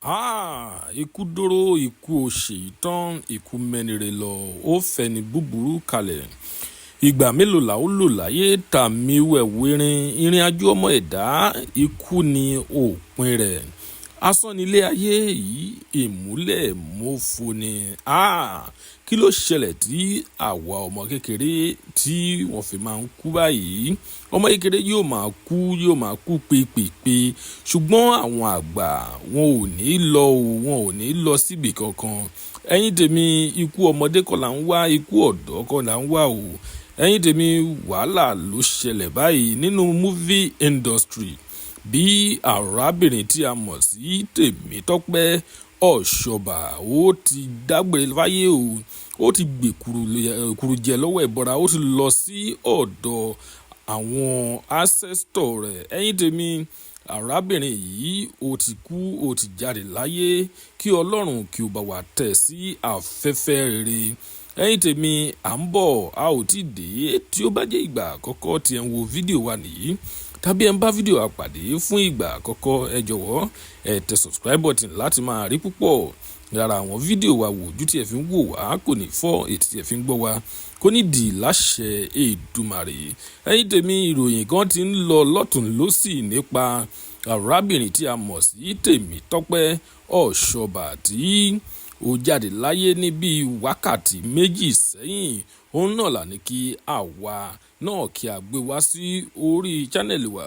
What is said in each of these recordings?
Háà! Ikú dóró, ikú ò ṣèyí tán, ikú mẹ́nire lọ, ó fẹ́ni búburú kalẹ̀. Ìgbà mélòó la ó lò láyé tàmí wẹ̀wẹ̀rin ìrìn àjò ọmọ ẹ̀dá, ikú ni òpin rẹ̀. Asán nílé ayé yìí, ìmúlẹ̀ mọ́fo ni. Háà! Kí ló ṣẹlẹ̀ tí àwa ọmọ kékeré tí wọ́n fi máa ń kú báyìí? Ọmọ kékeré yóò máa kú, yóò máa kú pèpèpè. Ṣùgbọ́n àwọn àgbà wọn ò ní lọ o, wọn ò ní lọ síbi kankan. Ẹ̀yin tèmi, ikú ọmọdé kọ́ là ń wá, ikú ọ̀dọ́ kọ́ là ń wá o. Ẹ̀yin tèmi, wàhálà ló ṣẹlẹ̀ báyìí nínú movie industry. Bí arábìnrin tí a mọ̀ sí Tèmítọ́pẹ́ Ọ̀ṣọ́bà ó ti dágbére fáyé o. Ó ti gbèkúrú jẹ lọ́wọ́ ẹbọra, ó ti lọ sí ọ̀dọ̀ àwọn ancestor rẹ̀. Ẹ̀yin tèmi, arábìnrin yìí ó ti kú, ó ti jáde láyé. Kí Ọlọ́run kí ó bá wa tẹ̀ sí afẹ́fẹ́ rere. Ẹ̀yin tèmi, à ń bọ̀, a ò tí dé. Tí ó bá jẹ́ ìgbà àkọ́kọ́ tí ẹ ń wo fídíò wa nìyí, tàbí ẹ ń bá fídíò wa pàdé fún ìgbà àkọ́kọ́, ẹ jọ̀wọ́ ẹ tẹ subscribe button láti máa rí púpọ̀ lára àwọn fídíò wa wò. Ojú tí ẹ fi ń wò wá kò ní fọ́, etí tí ẹ fi ń gbọ́ wa kò ní dì láṣẹ Èdùmàrè. Ẹ̀yin tèmi, ìròyìn kan ti ń lọ lọ́tùn lósì nípa arábìnrin tí a mọ̀ sí Tèmítọ́pẹ́ Ọ̀ṣọ́bà tí ó jáde láyé ní bíi wákàtí 2 sẹ́yìn. Òun náà là ní kí àwa náà kí a gbé wá sí orí channel wa,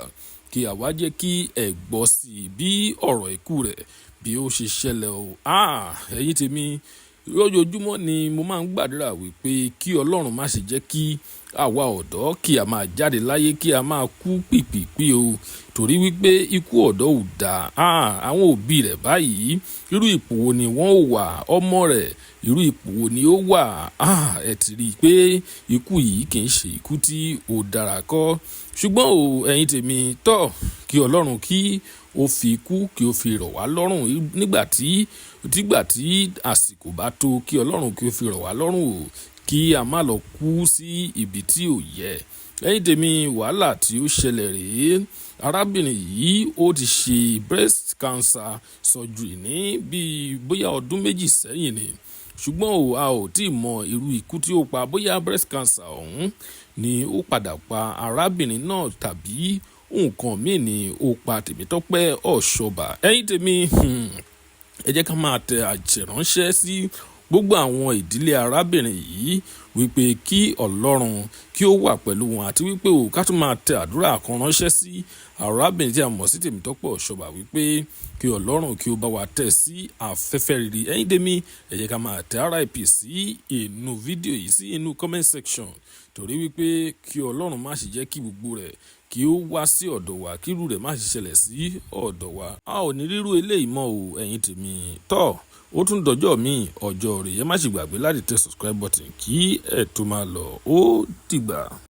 kí àwa jẹ́ kí ẹ gbọ́ sí bí ọ̀rọ̀ ikú rẹ̀ bí ó ṣe ṣẹlẹ̀ o. Ah! Ẹ̀yin tèmi, lójoojúmọ́ ni mo máa ń gbàdúrà wípé kí Ọlọ́run má ṣe jẹ́ kí àwa ọ̀dọ́ kí a máa jáde láyé, kí a máa kú pìpìpì o, torí wípé ikú ọ̀dọ́ ò dáa. Àwọn òbí rẹ̀ báyìí, irú ipò wo ni wọ́n ó wà? Ọmọ rẹ̀, irú ipò wo ni ó wà? Ẹ ti rí i pé ikú yìí kì í ṣe ikú tí ó dára kọ́. Ṣùgbọ́n o, ẹ̀yin tèmi tọ́, kí Ọlọ́run kí ó fi ikú kí ó fi rọ̀ wá lọ́rùn nígbà tí àsìkò bá tó, kí Ọlọ́run kí ó fi rọ̀ wá lọ́rùn o, kí a má lọ kú sí ibi tí ò yẹ. Ẹ̀yin tèmi, wàhálà tí ó ṣẹlẹ̀ rèé. Arábìnrin yìí ó ti ṣe breast cancer surgery ní bíi bóyá ọdún 2 sẹ́yìn ni. Ṣùgbọ́n o, a ò tí ì mọ irú ikú tí ó pa, bóyá breast cancer ọ̀hún ni ó padà pa arábìnrin náà tàbí nǹkan míì ni ó pa Tèmítọ́pẹ́ Ọ̀ṣọ́bà. Ẹ̀yin tèmi, ẹ jẹ́ ká máa tẹ àtẹ̀ránṣẹ́ sí gbogbo àwọn ìdílé arábìnrin yìí wípé kí Ọlọ́run kí ó wà pẹ̀lú wọn, àti wípé o ká tún máa tẹ àdúrà kan ránṣẹ́ sí arábìnrin tí a mọ̀ sí Tèmítọ́pẹ́ Ọ̀ṣọ́bà wípé kí Ọlọ́run kí ó bá wa tẹ̀ sí afẹ́fẹ́ rere. Ẹ̀yin tèmi, ẹ jẹ́ ká máa tẹ RIP sí inú fídíò yìí, sí inú comment section, torí wípé kí Ọlọ́run má ṣe jẹ́ kí gbogbo rẹ̀ kí ó wá sí ọ̀dọ̀ wa, kí irú rẹ̀ má ṣe ṣẹlẹ̀ sí ọ̀dọ̀ wa. A ò ní rírú eléyìí mọ́ o, ẹ̀yin tèmi. Tọ́, ó tún dọjọ́ mi, ọjọ́ rẹ̀. Ẹ má ṣe gbàgbé láti tẹ subscribe button kí ẹ tó máa lọ. Ó dìgbà.